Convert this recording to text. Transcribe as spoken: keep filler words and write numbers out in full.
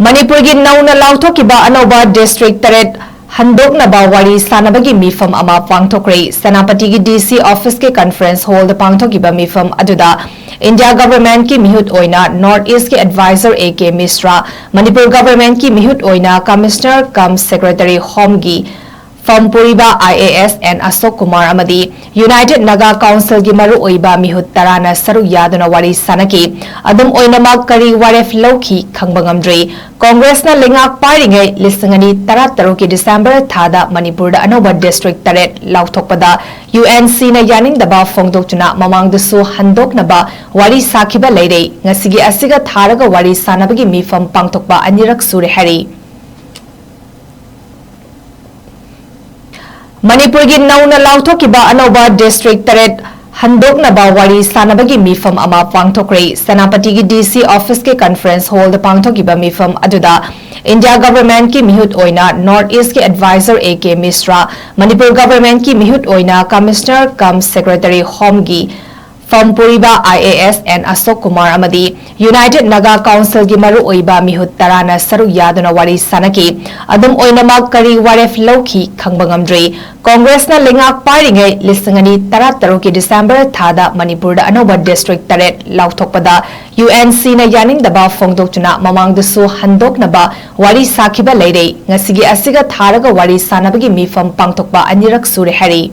ꯃꯅꯤꯄꯨꯔꯒꯤ ꯅꯧꯅ ꯂꯥꯎꯊꯣꯛꯈꯤꯕ ꯑꯅꯧꯕ ꯗꯤꯁꯇ꯭ꯔꯤꯛ ꯇꯔꯦꯠ ꯍꯟꯗꯣꯛꯅꯕ ꯋꯥꯔꯤ ꯁꯥꯅꯕꯒꯤ ꯃꯤꯐꯝ ꯑꯃ ꯄꯥꯡꯊꯣꯛꯈ꯭ꯔꯦ꯫ ꯁꯦꯅꯥꯄꯇꯤꯒꯤ ꯗꯤ ꯁꯤ ꯑꯣꯐꯤꯁꯀꯤ ꯀꯟꯐꯔꯦꯟꯁ ꯍꯣꯜꯗ ꯄꯥꯡꯊꯣꯛꯈꯤꯕ ꯃꯤꯐꯝ ꯑꯗꯨꯗ ꯏꯟꯗꯤꯌꯥ ꯒꯚꯔꯟꯃꯦꯟꯠꯀꯤ ꯃꯤꯍꯨꯠ ꯑꯣꯏꯅ ꯅꯣꯔꯠ ꯏꯁ꯭ꯠꯀꯤ advisor A K Mishra, Manipur ꯒꯚꯔꯟꯃꯦꯟꯠꯀꯤ ꯃꯤꯍꯨꯠ ꯑꯣꯏꯅ ꯀꯃꯤꯁꯅꯔ ꯀꯝ ꯁꯦꯀ꯭ꯔꯦꯇꯔꯤ ꯍꯣꯝꯒꯤ ꯐꯝ ꯄꯨꯔꯤꯕ ꯑꯥꯏ ꯑꯦ ꯑꯦꯁ ꯑꯦꯟ ꯑꯁꯣꯛ ꯀꯨꯃꯥꯔ ꯑꯃꯗꯤ ꯌꯨꯅꯥꯏꯇꯦꯗ ꯅꯥꯒꯥ ꯀꯥꯎꯟꯁꯤꯜꯒꯤ ꯃꯔꯨꯑꯣꯏꯕ ꯃꯤꯍꯨꯠ ꯇꯔꯥꯅ ꯁꯔꯨꯛ ꯌꯥꯗꯨꯅ ꯋꯥꯔꯤ ꯁꯥꯅꯈꯤ꯫ ꯑꯗꯨꯝ ꯑꯣꯏꯅꯃꯛ ꯀꯔꯤ ꯋꯥꯔꯦꯞ ꯂꯧꯈꯤ ꯈꯪꯕ ꯉꯝꯗ꯭ꯔꯤ꯫ ꯀꯣꯡꯒ꯭ꯔꯦꯁꯅ ꯂꯩꯉꯥꯛ ꯄꯥꯏꯔꯤꯉꯩ ꯂꯤꯁꯤꯡ ꯑꯅꯤ ꯇꯔꯥꯇꯔꯨꯛꯀꯤ ꯗꯤꯁꯦꯝꯕꯔ ꯊꯥꯗ ꯃꯅꯤꯄꯨꯔꯗ ꯑꯅꯧꯕ ꯗꯤꯁꯇ꯭ꯔꯤꯛ ꯇꯔꯦꯠ ꯂꯥꯎꯊꯣꯛꯄꯗ ꯌꯨ ꯑꯦꯟ ꯁꯤꯅ ꯌꯥꯅꯤꯡꯗꯕ ꯐꯣꯡꯗꯣꯛꯇꯨꯅ ꯃꯃꯥꯡꯗꯁꯨ ꯍꯟꯗꯣꯛꯅꯕ ꯋꯥꯔꯤ ꯁꯥꯈꯤꯕ ꯂꯩꯔꯦ꯫ ꯉꯁꯤꯒꯤ ꯑꯁꯤꯒ ꯊꯥꯔꯒ ꯋꯥꯔꯤ ꯁꯥꯅꯕꯒꯤ ꯃꯤꯐꯝ ꯄꯥꯡꯊꯣꯛꯄ ꯑꯅꯤꯔꯛ ꯁꯨꯔꯦ ꯍꯥꯏꯔꯤ꯫ ꯃꯅꯤꯄꯨꯔꯒꯤ ꯅꯧꯅ ꯂꯥꯎꯊꯣꯛꯈꯤꯕ ꯑꯅꯧꯕ ꯗꯤꯁꯇ꯭ꯔꯤꯛ ꯇꯔꯦꯠ ꯍꯟꯗꯣꯛꯅꯕ ꯋꯥꯔꯤ ꯁꯥꯅꯕꯒꯤ ꯃꯤꯐꯝ ꯑꯃ ꯄꯥꯡꯊꯣꯛꯈ꯭ꯔꯦ꯫ ꯁꯦꯅꯥꯄꯇꯤꯒꯤ ꯗꯤ ꯁꯤ ꯑꯣꯐꯤꯁꯀꯤ ꯀꯟꯐꯔꯦꯟꯁ ꯍꯣꯜꯗ ꯄꯥꯡꯊꯣꯛꯈꯤꯕ ꯃꯤꯐꯝ ꯑꯗꯨꯗ ꯏꯟꯗꯤꯌꯥ ꯒꯚꯔꯟꯃꯦꯟꯠꯀꯤ ꯃꯤꯍꯨꯠ ꯑꯣꯏꯅ ꯅꯣꯔꯠ ꯏꯁ꯭ꯠꯀꯤ advisor A K Mishra, Manipur ꯒꯚꯔꯟꯃꯦꯟꯠꯀꯤ ꯃꯤꯍꯨꯠ ꯑꯣꯏꯅ ꯀꯃꯤꯁꯅꯔ ꯀꯝ ꯁꯦꯀ꯭ꯔꯦꯇꯔꯤ ꯍꯣꯝꯒꯤ ꯐꯝ ꯄꯨꯔꯤꯕ ꯑꯥꯏ ꯑꯦ ꯑꯦꯁ ꯑꯦꯟ ꯑꯁꯣꯛ ꯀꯨꯃꯥꯔ ꯑꯃꯗꯤ ꯌꯨꯅꯥꯏꯇꯦꯗ ꯅꯥꯒꯥ ꯀꯥꯎꯟꯁꯤꯜꯒꯤ ꯃꯔꯨꯑꯣꯏꯕ ꯃꯤꯍꯨꯠ ꯇꯔꯥꯅ ꯁꯔꯨꯛ ꯌꯥꯗꯨꯅ ꯋꯥꯔꯤ ꯁꯥꯅꯈꯤ꯫ ꯑꯗꯨꯝ ꯑꯣꯏꯅꯃꯛ ꯀꯔꯤ ꯋꯥꯔꯦꯞ ꯂꯧꯈꯤ ꯈꯪꯕ ꯉꯝꯗ꯭ꯔꯤ꯫ ꯀꯣꯡꯒ꯭ꯔꯦꯁꯅ ꯂꯩꯉꯥꯛ ꯄꯥꯏꯔꯤꯉꯩ ꯂꯤꯁꯤꯡ ꯑꯅꯤ ꯇꯔꯥꯇꯔꯨꯛꯀꯤ ꯗꯤꯁꯦꯝꯕꯔ ꯊꯥꯗ ꯃꯅꯤꯄꯨꯔꯗ ꯑꯅꯧꯕ ꯗꯤꯁꯇ꯭ꯔꯤꯛ ꯇꯔꯦꯠ ꯂꯥꯎꯊꯣꯛꯄꯗ ꯌꯨ ꯑꯦꯟ ꯁꯤꯅ ꯌꯥꯅꯤꯡꯗꯕ ꯐꯣꯡꯗꯣꯛꯇꯨꯅ ꯃꯃꯥꯡꯗꯁꯨ ꯍꯟꯗꯣꯛꯅꯕ ꯋꯥꯔꯤ ꯁꯥꯈꯤꯕ ꯂꯩꯔꯦ꯫ ꯉꯁꯤꯒꯤ ꯑꯁꯤꯒ ꯊꯥꯔꯒ ꯋꯥꯔꯤ ꯁꯥꯅꯕꯒꯤ ꯃꯤꯐꯝ ꯄꯥꯡꯊꯣꯛꯄ ꯑꯅꯤꯔꯛ ꯁꯨꯔꯦ ꯍꯥꯏꯔꯤ꯫